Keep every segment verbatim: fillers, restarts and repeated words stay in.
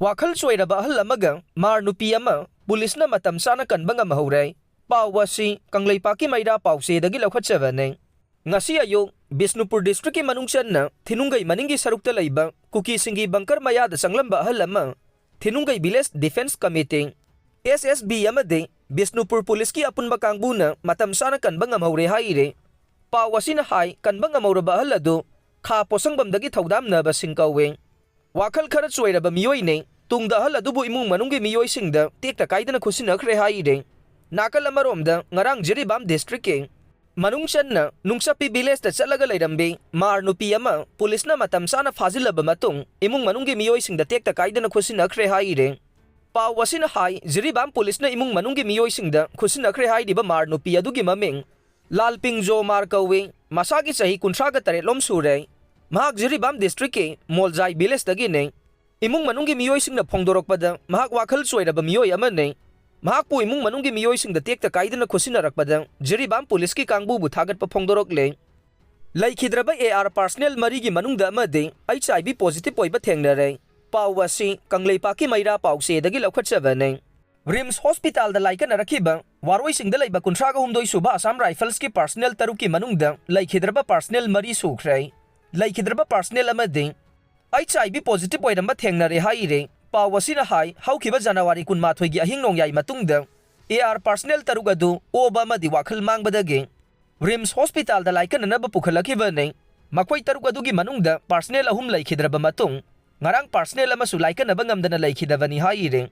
ꯋꯥꯈꯜ ꯆꯣꯏꯔꯕ ꯑꯍꯜ ꯑꯃꯒ ꯃꯥꯔ ꯅꯨꯄꯤ ꯑꯃ ꯄꯨꯂꯤꯁꯅ ꯃꯇꯝ ꯆꯥꯅ ꯀꯟꯕ ꯉꯝꯍꯧꯔꯦ꯫ ꯄꯥꯎ ꯑꯁꯤ ꯀꯪꯂꯩꯄꯥꯛꯀꯤ ꯃꯩꯔꯥ ꯄꯥꯎꯆꯦꯗꯒꯤ ꯂꯧꯈꯠꯆꯕꯅꯤ꯫ ꯉꯁꯤ ꯑꯌꯨꯛ ꯕꯤꯁꯅꯨꯄꯨꯔ ꯗꯤꯁꯇ꯭ꯔꯤꯛꯀꯤ ꯃꯅꯨꯡ ꯆꯟꯅ ꯊꯤꯅꯨꯡꯒꯩ ꯃꯅꯤꯡꯒꯤ ꯁꯔꯨꯛꯇ ꯂꯩꯕ ꯀꯨꯀꯤꯁꯤꯡꯒꯤ ꯕꯪꯀꯔ ꯃꯌꯥꯗ ꯆꯪꯂꯝꯕ ꯑꯍꯜ ꯑꯃ ꯊꯤꯅꯨꯡꯒꯩ ꯚꯤꯂꯦꯖ ꯗꯤꯐꯦꯟꯁ ꯀꯃꯤꯇꯤ, ꯑꯦꯁ ꯑꯦꯁ ꯕꯤ, ꯑꯃꯗꯤ ꯕꯤꯁꯅꯨꯄꯨꯔ ꯄꯨꯂꯤꯁꯀꯤ ꯑꯄꯨꯟꯕ ꯀꯥꯡꯕꯨꯅ ꯃꯇꯝ ꯆꯥꯅ ꯀꯟꯕ ꯉꯝꯍꯧꯔꯦ ꯍꯥꯏꯔꯤ꯫ ꯄꯥꯎ ꯑꯁꯤꯅ ꯍꯥꯏ, ꯀꯟꯕ ꯉꯝꯍꯧꯔꯕ ꯑꯍꯜ ꯑꯗꯨ ꯈꯥ ꯄꯣꯠꯁꯪꯕꯝꯗꯒꯤ ꯊꯧꯗꯥꯝꯅꯕꯁꯤꯡ ꯀꯧꯏ꯫ ꯋꯥꯈꯜ ꯈꯔ ꯆꯣꯏꯔꯕ ꯃꯤꯑꯣꯏꯅꯤ꯫ ꯇꯨꯡꯗ ꯑꯍꯜ ꯑꯗꯨꯕꯨ ꯏꯃꯨꯡ ꯃꯅꯨꯡꯒꯤ ꯃꯤꯑꯣꯏꯁꯤꯡꯗ ꯇꯦꯛꯇ ꯀꯥꯏꯗꯅ ꯈꯨꯠꯁꯤꯟꯅꯈ꯭ꯔꯦ ꯍꯥꯏꯔꯤ꯫ ꯅꯥꯀꯜ ꯑꯃꯔꯣꯝꯗ ꯉꯔꯥꯡ ꯖꯤꯔꯤꯕꯥꯝ ꯗꯤꯁꯇ꯭ꯔꯤꯛꯀꯤ ꯃꯅꯨꯡ ꯆꯟꯅ ꯅꯨꯡꯆꯞꯄꯤ ꯚꯤꯂꯦꯖꯇ ꯆꯠꯂꯒ ꯂꯩꯔꯝꯕꯤ ꯃꯥꯔ ꯅꯨꯄꯤ ꯑꯃ ꯄꯨꯂꯤꯁꯅ ꯃꯇꯝ ꯆꯥꯅ ꯐꯥꯖꯤꯜꯂꯕ ꯃꯇꯨꯡ ꯏꯃꯨꯡ ꯃꯅꯨꯡꯒꯤ ꯃꯤꯑꯣꯏꯁꯤꯡꯗ ꯇꯦꯛꯇ ꯀꯥꯏꯗꯅ ꯈꯨꯠꯁꯤꯟꯅꯈ꯭ꯔꯦ ꯍꯥꯏꯔꯤ꯫ ꯄꯥꯎ ꯑꯁꯤꯅ ꯍꯥꯏ, ꯖꯤꯔꯤꯕꯥꯝ ꯄꯨꯂꯤꯁꯅ ꯏꯃꯨꯡ ꯃꯅꯨꯡꯒꯤ ꯃꯤꯑꯣꯏꯁꯤꯡꯗ ꯈꯨꯠꯁꯤꯟꯅꯈ꯭ꯔꯦ ꯍꯥꯏꯔꯤꯕ ꯃꯥꯔ ꯅꯨꯄꯤ ꯑꯗꯨꯒꯤ ꯃꯃꯤꯡ ꯂꯥꯜꯄꯤꯡꯖꯣ ꯃꯥꯔ ꯀꯧꯏ꯫ ꯃꯁꯥꯒꯤ ꯆꯍꯤ ꯀꯨꯟꯊ꯭ꯔꯥꯒ ꯇꯔꯦꯠ ꯂꯣꯝ ꯁꯨꯔꯦ꯫ ꯃꯍꯥꯛ ꯖꯤꯔꯤꯕꯥꯝ ꯗꯤꯁꯇ꯭ꯔꯤꯛꯀꯤ ꯃꯣꯜꯖꯥꯏ ꯚꯤꯂꯦꯖꯇꯒꯤꯅꯤ꯫ ꯏꯃꯨꯡ ꯃꯅꯨꯡꯒꯤ ꯃꯤꯑꯣꯏꯁꯤꯡꯅ ꯐꯣꯡꯗꯣꯔꯛꯄꯗ, ꯃꯍꯥꯛ ꯋꯥꯈꯜ ꯆꯣꯏꯔꯕ ꯃꯤꯑꯣꯏ ꯑꯃꯅꯤ꯫ ꯃꯍꯥꯛꯄꯨ ꯏꯃꯨꯡ ꯃꯅꯨꯡꯒꯤ ꯃꯤꯑꯣꯏꯁꯤꯡꯗ ꯇꯦꯛꯇ ꯀꯥꯏꯗꯅ ꯈꯨꯠꯁꯤꯟꯅꯔꯛꯄꯗ ꯖꯤꯔꯤꯕꯥꯝ ꯄꯨꯂꯤꯁꯀꯤ ꯀꯥꯡꯕꯨꯕꯨ ꯊꯥꯒꯠꯄ ꯐꯣꯡꯗꯣꯔꯛꯂꯦ꯫ ꯂꯩꯈꯤꯗ꯭ꯔꯕ ꯑꯦ ꯑꯥꯔ ꯄꯥꯔꯁꯅꯦꯜ ꯃꯔꯤꯒꯤ ꯃꯅꯨꯡꯗ ꯑꯃꯗꯤ ꯑꯩꯆ ꯑꯥꯏ ꯚꯤ ꯄꯣꯖꯤꯇꯤꯚ ꯑꯣꯏꯕ ꯊꯦꯡꯅꯔꯦ꯫ ꯄꯥꯎ ꯑꯁꯤ ꯀꯪꯂꯩꯄꯥꯛꯀꯤ ꯃꯩꯔꯥ ꯄꯥꯎꯆꯦꯗꯒꯤ ꯂꯧꯈꯠꯆꯕꯅꯤ꯫ ꯔꯤꯝꯁ ꯍꯣꯁꯄꯤꯇꯥꯜꯗ ꯂꯥꯏꯀꯠꯅꯔꯛꯈꯤꯕ ꯋꯥꯔꯣꯏꯁꯤꯡꯗ ꯂꯩꯕ ꯀꯨꯟꯊ꯭ꯔꯥꯒ ꯍꯨꯝꯗꯣꯏ ꯁꯨꯕ ꯑꯁꯥꯝ ꯔꯥꯏꯐꯜꯁꯀꯤ ꯄꯥꯔꯁꯅꯦꯜ ꯇꯔꯨꯛꯀꯤ ꯃꯅꯨꯡꯗ ꯂꯩꯈꯤꯗ꯭ꯔꯕ ꯄꯥꯔꯁꯅꯦꯜ ꯃꯔꯤ ꯁꯨꯈ꯭ꯔꯦ꯫ ꯂꯩꯈꯤꯗ꯭ꯔꯕ ꯄꯥꯔꯁꯅꯦꯜ ꯑꯃꯗꯤ ꯑꯩꯆ ꯑꯥꯏ ꯚꯤ ꯄꯣꯖꯤꯇꯤꯚ ꯑꯣꯏꯔꯝꯕ ꯊꯦꯡꯅꯔꯦ ꯍꯥꯏꯔꯤ꯫ ꯄꯥꯎ ꯑꯁꯤꯅ ꯍꯥꯏ, ꯍꯧꯈꯤꯕ ꯖꯅꯋꯥꯔꯤ ꯀꯨꯟꯃꯥꯊꯣꯏꯒꯤ ꯑꯍꯤꯡ ꯅꯣꯡꯌꯥꯏ ꯃꯇꯨꯡꯗ ꯑꯦ ꯑꯥꯔ ꯄꯥꯔꯁꯅꯦꯜ ꯇꯔꯨꯛ ꯑꯗꯨ ꯑꯣꯕ ꯑꯃꯗꯤ ꯋꯥꯈꯜ ꯃꯥꯡꯕꯗꯒꯤ ꯔꯤꯝꯁ ꯍꯣꯁꯄꯤꯇꯥꯜꯗ ꯂꯥꯏꯀꯠꯅꯅꯕ ꯄꯨꯈꯠꯂꯛꯈꯤꯕꯅꯤ꯫ ꯃꯈꯣꯏ ꯇꯔꯨꯛ ꯑꯗꯨꯒꯤ ꯃꯅꯨꯡꯗ ꯄꯥꯔꯁꯅꯦꯜ ꯑꯍꯨꯝ ꯂꯩꯈꯤꯗ꯭ꯔꯕ ꯃꯇꯨꯡ, ꯉꯔꯥꯡ ꯄꯥꯔꯁꯅꯦꯜ ꯑꯃꯁꯨ ꯂꯥꯏꯀꯠꯅꯕ ꯉꯝꯗꯅ ꯂꯩꯈꯤꯗꯕꯅꯤ ꯍꯥꯏꯔꯤ꯫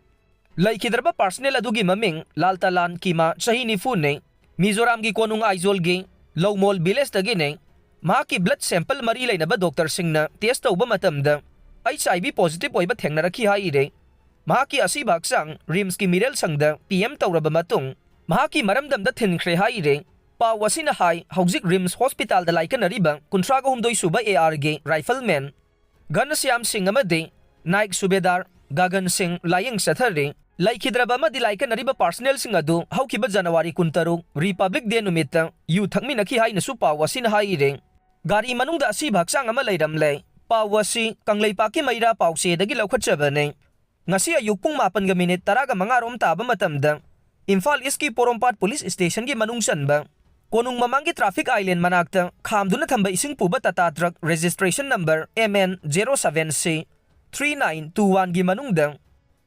ꯂꯩꯈꯤꯗ꯭ꯔꯕ ꯄꯥꯔꯁꯅꯦꯜ ꯑꯗꯨꯒꯤ ꯃꯃꯤꯡ ꯂꯥꯜꯇꯥꯂꯥꯟ ꯀꯤꯃꯥ, ꯆꯍꯤ ꯅꯤꯐꯨꯅꯤ, ꯃꯤꯖꯣꯔꯥꯝꯒꯤ ꯀꯣꯅꯨꯡ ꯑꯥꯏꯖꯣꯜꯒꯤ ꯂꯧꯃꯣꯜ ꯚꯤꯂꯦꯖꯇꯒꯤꯅꯤ꯫ ꯃꯍꯥꯛꯀꯤ ꯕ꯭ꯂꯗ ꯁꯦꯝꯄꯜ ꯃꯔꯤ ꯂꯩꯅꯕ ꯗꯣꯛꯇꯔꯁꯤꯡꯅ ꯇꯦꯁ ꯇꯧꯕ ꯃꯇꯝꯗ ꯑꯩꯆ ꯑꯥꯏ ꯚꯤ ꯄꯣꯖꯤꯇꯤꯚ ꯑꯣꯏꯕ ꯊꯦꯡꯅꯔꯛꯈꯤ ꯍꯥꯏꯔꯤ꯫ ꯃꯍꯥꯛꯀꯤ ꯑꯁꯤꯕ ꯍꯛꯆꯥꯡ ꯔꯤꯝꯁꯀꯤ ꯃꯤꯔꯦꯜ ꯁꯪꯗ ꯄꯤ ꯑꯦꯝ ꯇꯧꯔꯕ ꯃꯇꯨꯡ, ꯃꯍꯥꯛꯀꯤ ꯃꯔꯝꯗꯝꯗ ꯊꯤꯟꯈ꯭ꯔꯦ ꯍꯥꯏꯔꯤ꯫ ꯄꯥꯎ ꯑꯁꯤꯅ ꯍꯥꯏ, ꯍꯧꯖꯤꯛ ꯔꯤꯝꯁ ꯍꯣꯁꯄꯤꯇꯥꯜꯗ ꯂꯥꯏꯀꯠꯅꯔꯤꯕ ꯀꯨꯟꯊ꯭ꯔꯥꯒ ꯍꯨꯝꯗꯣꯏ ꯁꯨꯕ ꯑꯦ ꯑꯥꯔꯒꯤ ꯔꯥꯏꯐꯜꯃꯦꯟ ꯘꯅꯁ꯭ꯌꯥꯝ ꯁꯤꯡ ꯑꯃꯗꯤ ꯅꯥꯏꯛ ꯁꯨꯕꯦꯗꯥꯔ ꯒꯒꯟ ꯁꯤꯡ ꯂꯥꯌꯦꯡ ꯆꯠꯊꯔꯤ꯫ ꯂꯩꯈꯤꯗ꯭ꯔꯕ ꯑꯃꯗꯤ ꯂꯥꯏꯀꯠꯅꯔꯤꯕ ꯄꯥꯔꯁꯅꯦꯜꯁꯤꯡ ꯑꯗꯨ ꯍꯧꯈꯤꯕ ꯖꯅꯋꯥꯔꯤ ꯀꯨꯟꯇꯔꯨꯛ, ꯔꯤꯄꯕ꯭ꯂꯤꯛ ꯗꯦ ꯅꯨꯃꯤꯠꯇ ꯌꯨ ꯊꯛꯃꯤꯟꯅꯈꯤ ꯍꯥꯏꯅꯁꯨ ꯄꯥꯎ ꯑꯁꯤꯅ ꯍꯥꯏꯔꯤ꯫ ꯒꯥꯔꯤ ꯃꯅꯨꯡꯗ ꯑꯁꯤꯕ ꯍꯛꯆꯥꯡ ꯑꯃ ꯂꯩꯔꯝꯂꯦ꯫ ꯄꯥꯎ ꯑꯁꯤ ꯀꯪꯂꯩꯄꯥꯛꯀꯤ ꯃꯩꯔꯥ ꯄꯥꯎꯆꯦꯗꯒꯤ ꯂꯧꯈꯠꯆꯕꯅꯤ꯫ ꯉꯁꯤ ꯑꯌꯨꯛ ꯄꯨꯡ ꯃꯥꯄꯟꯒ ꯃꯤꯅꯤꯠ ꯇꯔꯥꯒ ꯃꯉꯥ ꯔꯣꯝ ꯇꯥꯕ ꯃꯇꯝꯗ ꯏꯝꯐꯥꯜ ꯏꯁꯀꯤ ꯄꯣꯔꯣꯝꯄꯥꯠ ꯄꯨꯂꯤꯁ ꯁ꯭ꯇꯦꯁꯟꯒꯤ ꯃꯅꯨꯡ ꯆꯟꯕ ꯀꯣꯅꯨꯡ ꯃꯃꯥꯡꯒꯤ ꯇ꯭ꯔꯥꯐꯤꯛ ꯑꯥꯏꯂꯦꯟ ꯃꯅꯥꯛꯇ ꯈꯥꯝꯗꯨꯅ ꯊꯝꯕ ꯏꯁꯤꯡ ꯄꯨꯕ Tata truck registration number M N zero seven C three nine two one ꯒꯤ ꯃꯅꯨꯡꯗ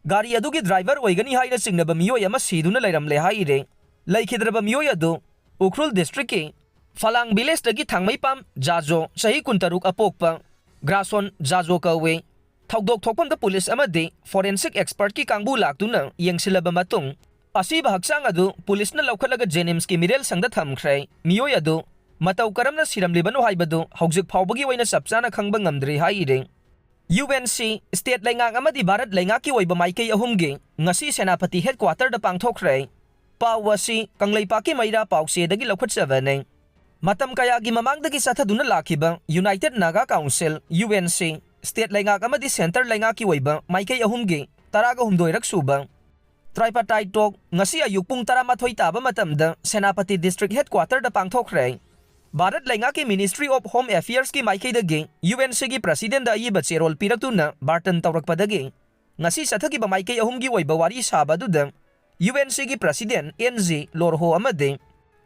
ꯒꯥꯔꯤ ꯑꯗꯨꯒꯤ ꯗ꯭ꯔꯥꯏꯚꯔ ꯑꯣꯏꯒꯅꯤ ꯍꯥꯏꯅ ꯆꯤꯡꯅꯕ ꯃꯤꯑꯣꯏ ꯑꯃ ꯁꯤꯗꯨꯅ ꯂꯩꯔꯝꯂꯦ ꯍꯥꯏꯔꯦ꯫ ꯂꯩꯈꯤꯗ꯭ꯔꯕ ꯃꯤꯑꯣꯏ ꯑꯗꯨ ꯎꯈ꯭ꯔꯨꯜ ꯗꯤꯁꯇ꯭ꯔꯤꯛꯀꯤ ꯐꯂꯥꯡ ꯚꯤꯂꯦꯖꯇꯒꯤ ꯊꯥꯡꯃꯩꯄꯥꯝ ꯖꯥꯖꯣ, ꯆꯍꯤ ꯀꯨꯟꯇꯔꯨꯛ ꯑꯄꯣꯛꯄ ꯒ꯭ꯔꯥꯁꯣꯟ ꯖꯥꯖꯣ ꯀꯧꯏ꯫ ꯊꯧꯗꯣꯛ ꯊꯣꯛꯐꯝꯗ ꯄꯨꯂꯤꯁ ꯑꯃꯗꯤ ꯐꯣꯔꯦꯟꯁꯤꯛ ꯑꯦꯛꯁꯄꯔꯠꯀꯤ ꯀꯥꯡꯕꯨ ꯂꯥꯛꯇꯨꯅ ꯌꯦꯡꯁꯤꯜꯂꯕ ꯃꯇꯨꯡ, ꯑꯁꯤꯕ ꯍꯛꯆꯥꯡ ꯑꯗꯨ ꯄꯨꯂꯤꯁꯅ ꯂꯧꯈꯠꯂꯒ ꯖꯦꯅꯤꯝꯁꯀꯤ ꯃꯤꯔꯦꯜ ꯁꯪꯗ ꯊꯝꯈ꯭ꯔꯦ꯫ ꯃꯤꯑꯣꯏ ꯑꯗꯨ ꯃꯇꯧ ꯀꯔꯝꯅ ꯁꯤꯔꯝꯂꯤꯕꯅꯣ ꯍꯥꯏꯕꯗꯨ ꯍꯧꯖꯤꯛ ꯐꯥꯎꯕꯒꯤ ꯑꯣꯏꯅ ꯆꯞ ꯆꯥꯅ ꯈꯪꯕ ꯉꯝꯗ꯭ꯔꯤ ꯍꯥꯏꯔꯤ꯫ U N C, ꯁ꯭ꯇꯦꯠ ꯂꯩꯉꯥꯛ ꯑꯃꯗꯤ ꯚꯥꯔꯠ ꯂꯩꯉꯥꯛꯀꯤ ꯑꯣꯏꯕ ꯃꯥꯏꯀꯩ ꯑꯍꯨꯝꯒꯤ ꯉꯁꯤ ꯁꯦꯅꯥꯄꯇꯤ ꯍꯦꯗꯀ꯭ꯋꯥꯇꯔꯗ ꯄꯥꯡꯊꯣꯛꯈ꯭ꯔꯦ꯫ ꯄꯥꯎ ꯑꯁꯤ ꯀꯪꯂꯩꯄꯥꯛꯀꯤ ꯃꯩꯔꯥ ꯄꯥꯎꯆꯦꯗꯒꯤ ꯂꯧꯈꯠꯆꯕꯅꯤ꯫ ꯃꯇꯝ ꯀꯌꯥꯒꯤ ꯃꯃꯥꯡꯗꯒꯤ ꯆꯠꯊꯗꯨꯅ ꯂꯥꯛꯈꯤꯕ United Naga Council, U N C, state ꯂꯩꯉꯥꯛ ꯑꯃꯗꯤ ꯁꯦꯟꯇꯔ ꯂꯩꯉꯥꯛꯀꯤ ꯑꯣꯏꯕ ꯃꯥꯏꯀꯩ ꯑꯍꯨꯝꯒꯤ ꯇꯔꯥꯒ ꯍꯨꯝꯗꯣꯏꯔꯛ ꯁꯨꯕ tripartite talk ꯉꯁꯤ ꯑꯌꯨꯛ ꯄꯨꯡ ꯇꯔꯥꯃꯥꯊꯣꯏ ꯇꯥꯕ ꯃꯇꯝꯗ ꯁꯦꯅꯥꯄꯇꯤ ꯗꯤꯁꯇ꯭ꯔꯤꯛ ꯍꯦꯗꯀ꯭ꯋꯥꯇꯔꯗ ꯄꯥꯡꯊꯣꯛꯈ꯭ꯔꯦ꯫ ꯚꯥꯔꯠ ꯂꯩꯉꯥꯛꯀꯤ Ministry of Home Affairsꯀꯤ ꯃꯥꯏꯀꯩꯗꯒꯤ U N Cꯒꯤ Presidentꯗ ꯑꯏꯕ ꯆꯦꯔꯣꯜ ꯄꯤꯔꯛꯇꯨꯅ ꯕꯥꯔꯇꯟ ꯇꯧꯔꯛꯄꯗꯒꯤ ꯉꯁꯤ ꯆꯠꯊꯈꯤꯕ ꯃꯥꯏꯀꯩ ꯑꯍꯨꯝꯒꯤ ꯑꯣꯏꯕ ꯋꯥꯔꯤ ꯁꯥꯕ ꯑꯗꯨꯗ U N Cꯒꯤ President N G Lorho ꯑꯃꯗꯤ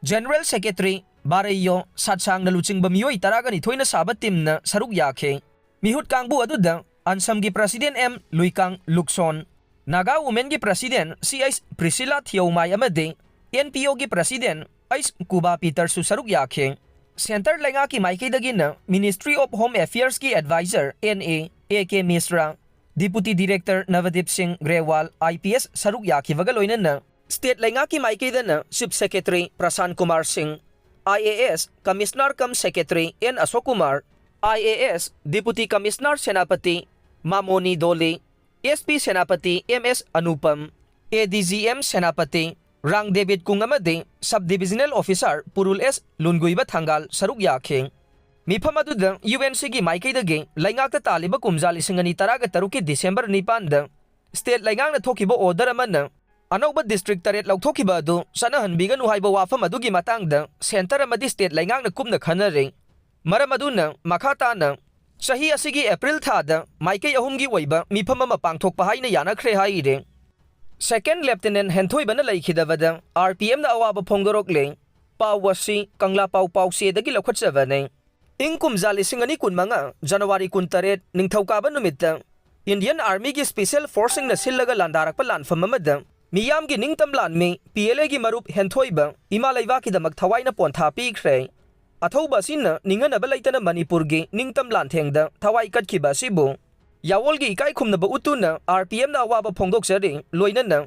General Secretary ꯕꯥꯔꯩꯌꯣ ꯁꯥꯠꯁꯥꯡꯅ ꯂꯨꯆꯤꯡꯕ ꯃꯤꯑꯣꯏ ꯇꯔꯥꯒ ꯅꯤꯊꯣꯏꯅ ꯁꯥꯕ ꯇꯤꯝꯅ ꯁꯔꯨꯛ ꯌꯥꯈꯤ꯫ ꯃꯤꯍꯨꯠ ꯀꯥꯡꯕꯨ ꯑꯗꯨꯗ ꯑꯟꯁꯝꯒꯤ President M ꯂꯨꯏꯀꯥꯡ ꯂꯨꯛꯁꯣꯟ, ꯅꯥꯒꯥ Womenꯒꯤ President C H Priscilla Thiumai ꯑꯃꯗꯤ N P Oꯒꯤ President H ꯀꯨꯕꯥ ꯄꯤꯇꯔꯁꯨ ꯁꯔꯨꯛ ꯌꯥꯈꯤ꯫ ꯁꯦꯟꯇꯔ ꯂꯩꯉꯥꯛꯀꯤ ꯃꯥꯏꯀꯩꯗꯒꯤꯅ Ministry of Home Affairsꯀꯤ Advisor N A A K ꯃꯤꯁ꯭ꯔꯥ, Deputy Director ꯅꯕꯗꯤꯞ ꯁꯤꯡ ꯒ꯭ꯔꯦꯋꯥꯜ, I P S ꯁꯔꯨꯛ ꯌꯥꯈꯤꯕꯒ ꯂꯣꯏꯅꯅ ꯁ꯭ꯇꯦꯠ ꯂꯩꯉꯥꯛꯀꯤ ꯃꯥꯏꯀꯩꯗꯅ Chief Secretary ꯄ꯭ꯔꯁꯥꯟ ꯀꯨꯃꯥꯔ ꯁꯤꯡ, I A S Commissioner cum Secretary N Ashok Kumar, I A S Deputy Commissioner Senapati Mamoni Doley, S P Senapati M S Anupam, A D G M Senapati Rang ꯗꯦꯕꯤꯠ ꯀꯨꯡ ꯑꯃꯗꯤ Sub Divisional Officer ꯄꯨꯔꯨꯜ S ꯂꯨꯟꯒꯨꯏꯕ ꯊꯪꯒꯥꯜ ꯁꯔꯨꯛ ꯌꯥꯈꯤ꯫ ꯃꯤꯐꯝ ꯑꯗꯨꯗ U N Cꯒꯤ ꯃꯥꯏꯀꯩꯗꯒꯤ ꯂꯩꯉꯥꯛꯇ ꯇꯥꯜꯂꯤꯕ ꯀꯨꯝꯖꯥ ꯂꯤꯁꯤꯡ ꯑꯅꯤ ꯇꯔꯥꯒ ꯇꯔꯨꯛꯀꯤ December ꯅꯤꯄꯥꯟꯗ ꯁ꯭ꯇꯦꯠ ꯂꯩꯉꯥꯛꯅ ꯊꯣꯛꯈꯤꯕ order ꯑꯃꯅ ꯑꯅꯧꯕ ꯗꯤꯁꯇ꯭ꯔꯤꯛ ꯇꯔꯦꯠ ꯂꯧꯊꯣꯛꯈꯤꯕ ꯑꯗꯨ ꯆꯠꯅꯍꯟꯕꯤꯒꯅꯨ ꯍꯥꯏꯕ ꯋꯥꯐꯝ ꯑꯗꯨꯒꯤ ꯃꯇꯥꯡꯗ ꯁꯦꯟꯇꯔ ꯑꯃꯗꯤ ꯁ꯭ꯇꯦꯠ ꯂꯩꯉꯥꯛꯅ ꯀꯨꯞꯅ ꯈꯟꯅꯔꯦ꯫ ꯃꯔꯝ ꯑꯗꯨꯅ ꯃꯈꯥ ꯇꯥꯅ ꯆꯍꯤ ꯑꯁꯤꯒꯤ ꯑꯦꯄ꯭ꯔꯤꯜ ꯊꯥꯗ ꯃꯥꯏꯀꯩ ꯑꯍꯨꯝꯒꯤ ꯑꯣꯏꯕ ꯃꯤꯐꯝ ꯑꯃ ꯄꯥꯡꯊꯣꯛꯄ ꯍꯥꯏꯅ ꯌꯥꯅꯈ꯭ꯔꯦ ꯍꯥꯏꯔꯦ꯫ ꯁꯦꯀꯦꯟ ꯂꯦꯐꯇꯤꯅꯦꯟ ꯍꯦꯟꯊꯣꯏꯕꯅ ꯂꯩꯈꯤꯗꯕꯗ ꯑꯥꯔ ꯄꯤ ꯑꯦꯐꯅ ꯑꯋꯥꯕ ꯐꯣꯡꯗꯣꯔꯛꯂꯦ꯫ ꯄꯥꯎ ꯑꯁꯤ ꯀꯪꯂꯥ ꯄꯥꯎ ꯄꯥꯎꯆꯦꯗꯒꯤ ꯂꯧꯈꯠꯆꯕꯅꯤ꯫ ꯏꯪ ꯀꯨꯝꯖꯥ ꯂꯤꯁꯤꯡ ꯑꯅꯤ ꯀꯨꯟꯃꯉꯥ ꯖꯅꯋꯥꯔꯤ ꯀꯨꯟꯇꯔꯦꯠ ꯅꯤꯡꯊꯧꯀꯥꯕ ꯅꯨꯃꯤꯠꯇ ꯏꯟꯗꯤꯌꯟ ꯑꯥꯔꯃꯤꯒꯤ ꯁ꯭ꯄꯦꯁꯤꯌꯦꯜ ꯐꯣꯔꯁꯁꯤꯡꯅ ꯁꯤꯜꯂꯒ ꯂꯥꯟꯗꯥꯔꯛꯄ ꯂꯥꯟꯐꯝ ꯑꯃꯗ ꯃꯤꯌꯥꯝꯒꯤ ꯅꯤꯡꯇꯝ ꯂꯥꯟꯃꯤ ꯄꯤ ꯑꯦꯜ ꯑꯦꯒꯤ ꯃꯔꯨꯞ ꯍꯦꯟꯊꯣꯏꯕ ꯏꯃꯥ ꯂꯩꯕꯥꯛꯀꯤꯗꯃꯛ ꯊꯋꯥꯏꯅ ꯄꯣꯟꯊꯥ ꯄꯤꯈ꯭ꯔꯦ꯫ ꯑꯊꯧꯕ ꯑꯁꯤꯅ ꯅꯤꯡꯍꯟꯅꯕ ꯂꯩꯇꯅ ꯃꯅꯤꯄꯨꯔꯒꯤ ꯅꯤꯡꯇꯝ ꯂꯥꯟꯊꯦꯡꯗ ꯊꯋꯥꯏ ꯀꯠꯈꯤꯕ ꯑꯁꯤꯕꯨ ꯌꯥꯑꯣꯜꯒꯤ ꯏꯀꯥꯏ ꯈꯨꯝꯅꯕ ꯎꯠꯇꯨꯅ ꯑꯥꯔ ꯄꯤ ꯑꯦꯐꯅ ꯑꯋꯥꯕ ꯐꯣꯡꯗꯣꯛꯆꯔꯤ꯫ ꯂꯣꯏꯅꯅ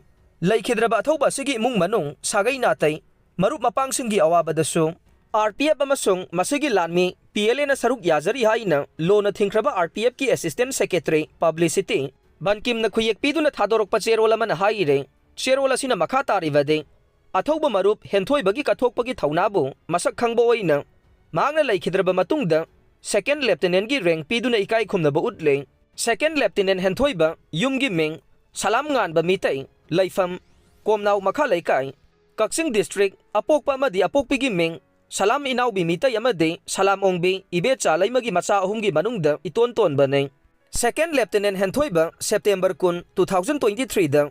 ꯂꯩꯈꯤꯗ꯭ꯔꯕ ꯑꯊꯧꯕ ꯑꯁꯤꯒꯤ ꯏꯃꯨꯡ ꯃꯅꯨꯡ, ꯁꯥꯒꯩ ꯅꯥꯇꯩ, ꯃꯔꯨꯞ ꯃꯄꯥꯡꯁꯤꯡꯒꯤ ꯑꯋꯥꯕꯗꯁꯨ ꯑꯥꯔ ꯄꯤ ꯑꯦꯐ ꯑꯃꯁꯨꯡ ꯃꯁꯤꯒꯤ ꯂꯥꯟꯃꯤ ꯄꯤ ꯑꯦꯜ ꯑꯦꯅ ꯁꯔꯨꯛ ꯌꯥꯖꯔꯤ ꯍꯥꯏꯅ ꯂꯣꯅ ꯊꯤꯡꯈ꯭ꯔꯕ ꯑꯥꯔ ꯄꯤ ꯑꯦꯐꯀꯤ ꯑꯦꯁꯤꯁꯇꯦꯟꯠ ꯁꯦꯀ꯭ꯔꯦꯇꯔꯤ ꯄꯕ꯭ꯂꯤꯁꯤꯇꯤ ꯕꯟꯀꯤꯝꯅ ꯈꯨꯌꯦꯛ ꯄꯤꯗꯨꯅ ꯊꯥꯗꯣꯔꯛꯄ ꯆꯦꯔꯣꯜ ꯑꯃꯅ ꯍꯥꯏꯔꯦ꯫ ꯆꯦꯔꯣꯜ ꯑꯁꯤꯅ ꯃꯈꯥ ꯇꯥꯔꯤꯕꯗꯤ, ꯑꯊꯧꯕ ꯃꯔꯨꯞ ꯍꯦꯟꯊꯣꯏꯕꯒꯤ ꯀꯠꯊꯣꯛꯄꯒꯤ ꯊꯧꯅꯥꯕꯨ ꯃꯁꯛ ꯈꯪꯕ ꯑꯣꯏꯅ ꯃꯍꯥꯛꯅ ꯂꯩꯈꯤꯗ꯭ꯔꯕ ꯃꯇꯨꯡꯗ ꯁꯦꯀꯦꯟ ꯂꯦꯐꯇꯤꯅꯦꯟꯒꯤ ꯔꯦꯡꯛ ꯄꯤꯗꯨꯅ ꯏꯀꯥꯏ ꯈꯨꯝꯅꯕ ꯎꯠꯂꯦ꯫ ꯁꯦꯀꯦꯟ ꯂꯦꯐꯇꯤꯅꯦꯟ ꯍꯦꯟꯊꯣꯏꯕ, ꯌꯨꯝꯒꯤ ꯃꯤꯡ ꯁꯂꯥꯝ ꯉꯥꯟꯕ ꯃꯤꯇꯩ, ꯂꯩꯐꯝ ꯀꯣꯝꯅꯥꯎ ꯃꯈꯥ ꯂꯩꯀꯥꯏ, ꯀꯛꯆꯤꯡ ꯗꯤꯁꯇ꯭ꯔꯤꯛ, ꯑꯄꯣꯛꯄ ꯑꯃꯗꯤ ꯑꯄꯣꯛꯄꯤꯒꯤ ꯃꯤꯡ ꯁꯂꯥꯝ ꯏꯅꯥꯎꯕꯤ ꯃꯤꯇꯩ ꯑꯃꯗꯤ ꯁꯂꯥꯝ ꯑꯣꯡꯕꯤ ꯏꯕꯦꯆꯥ ꯂꯩꯃꯒꯤ ꯃꯆꯥ ꯑꯍꯨꯝꯒꯤ ꯃꯅꯨꯡꯗ ꯏꯇꯣꯟ ꯇꯣꯟꯕꯅꯤ꯫ ꯁꯦꯀꯦꯟ ꯂꯦꯐꯇꯤꯅꯦꯟ ꯍꯦꯟꯊꯣꯏꯕ ꯁꯦꯞꯇꯦꯝꯕꯔ ꯀꯨꯟ, ꯇꯨ ꯊꯥꯎꯖꯟ ꯇ꯭ꯋꯦꯟꯇꯤ ꯊ꯭ꯔꯤꯗ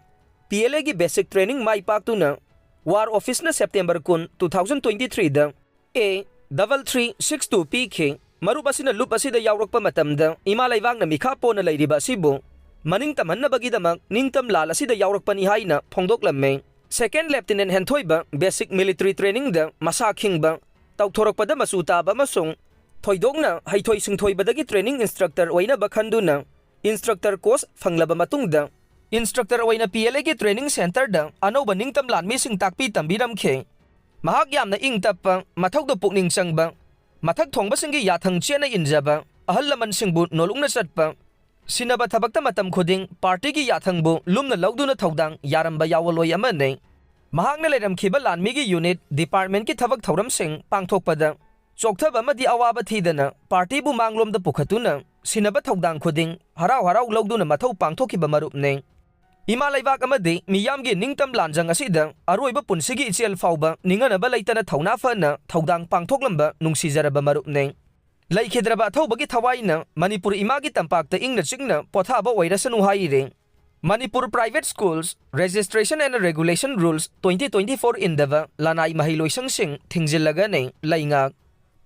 ꯄꯤ ꯑꯦꯜ ꯑꯦꯒꯤ ꯕꯦꯁꯤꯛ ꯇ꯭ꯔꯦꯅꯤꯡ ꯃꯥꯏ ꯄꯥꯛꯇꯨꯅ ꯋꯥꯔ ꯑꯣꯐꯤꯁꯅ ꯁꯦꯞꯇꯦꯝꯕꯔ ꯀꯨꯟ, ꯇꯨ ꯊꯥꯎꯖꯟ ꯇ꯭ꯋꯦꯟꯇꯤ ꯊ꯭ꯔꯤꯗ ꯑꯦ ꯗꯕꯜ ꯊ꯭ꯔꯤ ꯁꯤꯛꯁ ꯇꯨ ꯄꯤꯈꯤ꯫ ꯃꯔꯨꯞ ꯑꯁꯤꯅ ꯂꯨꯞ ꯑꯁꯤꯗ ꯌꯥꯎꯔꯛꯄ ꯃꯇꯝꯗ ꯏꯃꯥ ꯂꯩꯕꯥꯛꯅ ꯃꯤꯈꯥ ꯄꯣꯟꯅ ꯂꯩꯔꯤꯕ ꯑꯁꯤꯕꯨ ꯃꯅꯤꯡ ꯇꯝꯍꯟꯅꯕꯒꯤꯗꯃꯛ ꯅꯤꯡꯇꯝ ꯂꯥꯜ ꯑꯁꯤꯗ ꯌꯥꯎꯔꯛꯄꯅꯤ ꯍꯥꯏꯅ ꯐꯣꯡꯗꯣꯛꯂꯝꯃꯤ꯫ ꯁꯦꯀꯦꯟ ꯂꯦꯐꯇꯤꯅꯦꯟ ꯍꯦꯟꯊꯣꯏꯕ ꯕꯦꯁꯤꯛ ꯃꯤꯂꯤꯇꯔꯤ ꯇ꯭ꯔꯦꯅꯤꯡꯗ ꯃꯁꯥ ꯈꯤꯡꯕ, ꯇꯧꯊꯣꯔꯛꯄꯗ ꯃꯆꯨ ꯇꯥꯕ ꯑꯃꯁꯨꯡ ꯊꯣꯏꯗꯣꯛꯅ ꯍꯩꯊꯣꯏ ꯁꯤꯡꯊꯣꯏꯕꯗꯒꯤ ꯇ꯭ꯔꯦꯅꯤꯡ ꯏꯟꯁꯇ꯭ꯔꯛꯇꯔ ꯑꯣꯏꯅꯕ ꯈꯟꯗꯨꯅ ꯏꯟꯁꯇ꯭ꯔꯛꯇꯔ ꯀꯣꯔꯁ ꯐꯪꯂꯕ ꯃꯇꯨꯡꯗ ꯏꯟꯁꯇ꯭ꯔꯛꯇꯔ ꯑꯣꯏꯅ ꯄꯤ ꯑꯦꯜ ꯑꯦꯒꯤ ꯇ꯭ꯔꯦꯅꯤꯡ ꯁꯦꯟꯇꯔꯗ ꯑꯅꯧꯕ ꯅꯤꯡꯇꯝ ꯂꯥꯟꯃꯤꯁꯤꯡ ꯇꯥꯛꯄꯤ ꯇꯝꯕꯤꯔꯝꯈꯤ꯫ ꯃꯍꯥꯛ ꯌꯥꯝꯅ ꯏꯪ ꯇꯞꯄ, ꯃꯊꯧꯗ ꯄꯨꯛꯅꯤꯡ ꯆꯪꯕ, ꯃꯊꯛ ꯊꯣꯡꯕꯁꯤꯡꯒꯤ ꯌꯥꯊꯪ ꯆꯦꯠꯅ ꯏꯟꯖꯕ, ꯑꯍꯜ ꯂꯃꯟꯁꯤꯡꯕꯨ ꯅꯣꯂꯨꯛꯅ ꯆꯠꯄ, ꯁꯤꯟꯅꯕ ꯊꯕꯛꯇ ꯃꯇꯝ ꯈꯨꯗꯤꯡ ꯄꯥꯔꯇꯤꯒꯤ ꯌꯥꯊꯪꯕꯨ ꯂꯨꯝꯅ ꯂꯧꯗꯨꯅ ꯊꯧꯗꯥꯡ ꯌꯥꯔꯝꯕ ꯌꯥꯑꯣꯜꯂꯣꯏ ꯑꯃꯅꯤ꯫ ꯃꯍꯥꯛꯅ ꯂꯩꯔꯝꯈꯤꯕ ꯂꯥꯟꯃꯤꯒꯤ ꯌꯨꯅꯤꯠ ꯗꯤꯄꯥꯔꯠꯃꯦꯟꯠꯀꯤ ꯊꯕꯛ ꯊꯧꯔꯝꯁꯤꯡ ꯄꯥꯡꯊꯣꯛꯄꯗ ꯆꯣꯛꯊꯕ ꯑꯃꯗꯤ ꯑꯋꯥꯕ ꯊꯤꯗꯅ ꯄꯥꯔꯇꯤꯕꯨ ꯃꯥꯡꯂꯣꯝꯗ ꯄꯨꯈꯠꯇꯨꯅ ꯁꯤꯟꯅꯕ ꯊꯧꯗꯥꯡ ꯈꯨꯗꯤꯡ ꯍꯔꯥꯎ ꯍꯔꯥꯎ ꯂꯧꯗꯨꯅ ꯃꯊꯧ ꯄꯥꯡꯊꯣꯛꯈꯤꯕ ꯃꯔꯨꯞꯅꯤ꯫ ꯏꯃꯥ ꯂꯩꯕꯥꯛ ꯑꯃꯗꯤ ꯃꯤꯌꯥꯝꯒꯤ ꯅꯤꯡꯇꯝ ꯂꯥꯟꯖꯪ ꯑꯁꯤꯗ ꯑꯔꯣꯏꯕ ꯄꯨꯟꯁꯤꯒꯤ ꯏꯆꯦꯜ ꯐꯥꯎꯕ ꯅꯤꯡꯍꯟꯅꯕ ꯂꯩꯇꯅ ꯊꯧꯅꯥ ꯐꯅ ꯊꯧꯗꯥꯡ ꯄꯥꯡꯊꯣꯛꯂꯝꯕ ꯅꯨꯡꯁꯤꯖꯔꯕ ꯃꯔꯨꯞꯅꯤ꯫ ꯂꯩꯈꯤꯗ꯭ꯔꯕ ꯑꯊꯧꯕꯒꯤ ꯊꯋꯥꯏꯅ ꯃꯅꯤꯄꯨꯔ ꯏꯃꯥꯒꯤ ꯇꯝꯄꯥꯛꯇ ꯏꯪꯅ ꯆꯤꯛꯅ ꯄꯣꯊꯥꯕ ꯑꯣꯏꯔꯁꯅꯨ ꯍꯥꯏꯔꯦ꯫ Manipur Private Schools Registration and Regulation Rules twenty twenty-four ꯏꯟꯗꯕ ꯂꯅꯥꯏ ꯃꯍꯩꯂꯣꯏꯁꯪꯁꯤꯡ ꯊꯤꯡꯖꯤꯜꯂꯒꯅꯤ ꯂꯩꯉꯥꯛ꯫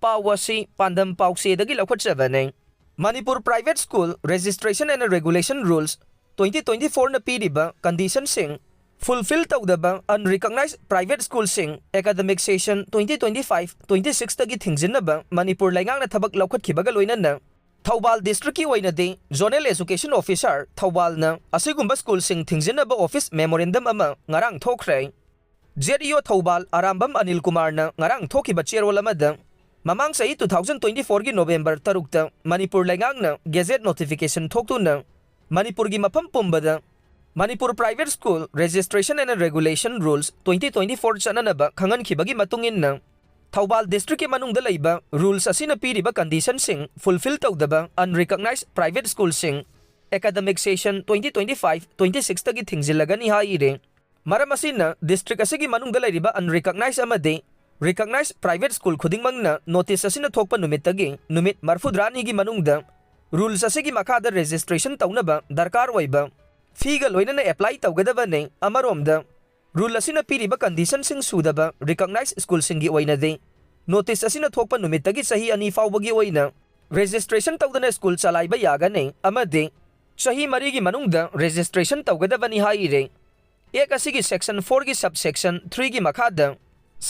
ꯄꯥꯎ ꯑꯁꯤ ꯄꯥꯟꯗꯝ ꯄꯥꯎꯆꯦꯗꯒꯤ ꯂꯧꯈꯠꯆꯕꯅꯤ꯫ Manipur Private School Registration and Regulation Rules twenty twenty-fourꯅ ꯄꯤꯔꯤꯕ conditionꯁꯤꯡ fulfill ꯇꯧꯗꯕ unrecognized private schoolꯁꯤꯡ academic session twenty twenty-five twenty-sixꯇꯒꯤ ꯊꯤꯡꯖꯤꯟꯅꯕ Manipur ꯂꯩꯉꯥꯛꯅ ꯊꯕꯛ ꯂꯧꯈꯠꯈꯤꯕꯒ ꯂꯣꯏꯅꯅ ꯊꯧꯕꯥꯜ districtꯀꯤ ꯑꯣꯏꯅꯗꯤ Zonal Education Officer ꯊꯧꯕꯥꯜꯅ ꯑꯁꯤꯒꯨꯝꯕ schoolꯁꯤꯡ ꯊꯤꯡꯖꯤꯟꯅꯕ office memorandum ꯑꯃ ꯉꯔꯥꯡ ꯊꯣꯛꯈ꯭ꯔꯦ꯫ ZEO ꯊꯧꯕꯥꯜ ꯑꯔꯥꯝꯕꯝ ꯑꯅꯤꯜ ꯀꯨꯃꯥꯔꯅ ꯉꯔꯥꯡ ꯊꯣꯛꯈꯤꯕ ꯆꯦꯔꯣꯜ ꯑꯃꯗ ꯃꯃꯥꯡ ꯆꯍꯤ two thousand twenty-fourꯒꯤ November ꯇꯔꯨꯛꯇ ꯃꯅꯤꯄꯨꯔ ꯂꯩꯉꯥꯛꯅ gazette notification ꯊꯣꯛꯇꯨꯅ ꯃꯅꯤꯄꯨꯔꯒꯤ ꯃꯐꯝ ꯄꯨꯝꯕꯗ Manipur Private School Registration and Regulation Rules twenty twenty-four ꯆꯠꯅꯅꯕ ꯈꯪꯍꯟꯈꯤꯕꯒꯤ ꯃꯇꯨꯡ ꯏꯟꯅ ꯊꯧꯕꯥꯜ districtꯀꯤ ꯃꯅꯨꯡꯗ ꯂꯩꯕ rules ꯑꯁꯤꯅ ꯄꯤꯔꯤꯕ conditionꯁꯤꯡ fulfill ꯇꯧꯗꯕ unrecognized private schoolꯁꯤꯡ academic session twenty twenty-five twenty-sixꯇꯒꯤ ꯊꯤꯡꯖꯤꯜꯂꯒꯅꯤ ꯍꯥꯏꯔꯦ꯫ ꯃꯔꯝ ꯑꯁꯤꯅ district ꯑꯁꯤꯒꯤ ꯃꯅꯨꯡꯗ ꯂꯩꯔꯤꯕ unrecognized ꯑꯃꯗꯤ recognized private school ꯈꯨꯗꯤꯡꯃꯛꯅ notice ꯑꯁꯤꯅ ꯊꯣꯛꯄ ꯅꯨꯃꯤꯠꯇꯒꯤ ꯅꯨꯃꯤꯠ ꯃꯔꯤꯐꯨꯇꯔꯥꯅꯤꯒꯤ ꯃꯅꯨꯡꯗ rules ꯑꯁꯤꯒꯤ ꯃꯈꯥꯗ registration ꯇꯧꯅꯕ ꯗꯔꯀꯥꯔ ꯑꯣꯏꯕ feeꯒ ꯂꯣꯏꯅꯅ apply ꯇꯧꯒꯗꯕꯅꯤ꯫ ꯑꯃꯔꯣꯝꯗ, rule ꯑꯁꯤꯅ ꯄꯤꯔꯤꯕ conditionꯁꯤꯡ ꯁꯨꯗꯕ recognized schoolꯁꯤꯡꯒꯤ ꯑꯣꯏꯅꯗꯤ notice ꯑꯁꯤꯅ ꯊꯣꯛꯄ ꯅꯨꯃꯤꯠꯇꯒꯤ ꯆꯍꯤ ꯑꯅꯤ ꯐꯥꯎꯕꯒꯤ ꯑꯣꯏꯅ registration ꯇꯧꯗꯅ school ꯆꯂꯥꯏꯕ ꯌꯥꯒꯅꯤ ꯑꯃꯗꯤ ꯆꯍꯤ ꯃꯔꯤꯒꯤ ꯃꯅꯨꯡꯗ registration ꯇꯧꯒꯗꯕꯅꯤ ꯍꯥꯏꯔꯦ꯫ Act ꯑꯁꯤꯒꯤ section fourꯒꯤ subsection threeꯒꯤ ꯃꯈꯥꯗ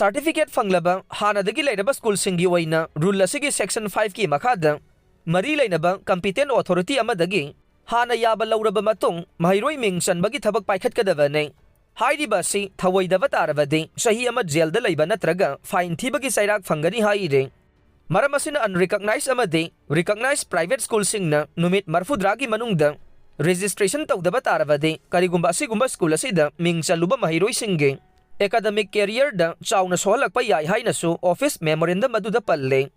certificate ꯐꯪꯂꯕ ꯍꯥꯟꯅꯗꯒꯤ ꯂꯩꯔꯕ schoolꯁꯤꯡꯒꯤ ꯑꯣꯏꯅ rule ꯑꯁꯤꯒꯤ section fiveꯀꯤ ꯃꯈꯥꯗ ꯃꯔꯤ ꯂꯩꯅꯕ competent authority ꯑꯃꯗꯒꯤ ꯍꯥꯟꯅ ꯌꯥꯕ ꯂꯧꯔꯕ ꯃꯇꯨꯡ ꯃꯍꯩꯔꯣꯏ ꯃꯤꯡ ꯆꯟꯕꯒꯤ ꯊꯕꯛ ꯄꯥꯏꯈꯠꯀꯗꯕꯅꯤ꯫ ꯍꯥꯏꯔꯤꯕ ꯑꯁꯤ ꯊꯧꯑꯣꯏꯗꯕ ꯇꯥꯔꯕꯗꯤ ꯆꯍꯤ ꯑꯃ jailꯗ ꯂꯩꯕ ꯅꯠꯇ꯭ꯔꯒ fine ꯊꯤꯕꯒꯤ ꯆꯩꯔꯥꯛ ꯐꯪꯒꯅꯤ ꯍꯥꯏꯔꯤ꯫ ꯃꯔꯝ ꯑꯁꯤꯅ unrecognized ꯑꯃꯗꯤ recognized private schoolꯁꯤꯡꯅ ꯅꯨꯃꯤꯠ ꯃꯔꯤꯐꯨꯇꯔꯥꯒꯤ ꯃꯅꯨꯡꯗ registration ꯇꯧꯗꯕ ꯇꯥꯔꯕꯗꯤ ꯀꯔꯤꯒꯨꯝꯕ ꯑꯁꯤꯒꯨꯝꯕ school ꯑꯁꯤꯗ ꯃꯤꯡ ꯆꯜꯂꯨꯕ ꯃꯍꯩꯔꯣꯏꯁꯤꯡꯒꯤ academic careerꯗ ꯆꯥꯎꯅ ꯁꯣꯛꯍꯜꯂꯛꯄ ꯌꯥꯏ ꯍꯥꯏꯅꯁꯨ office memorandum ꯑꯗꯨꯗ ꯄꯜꯂꯦ꯫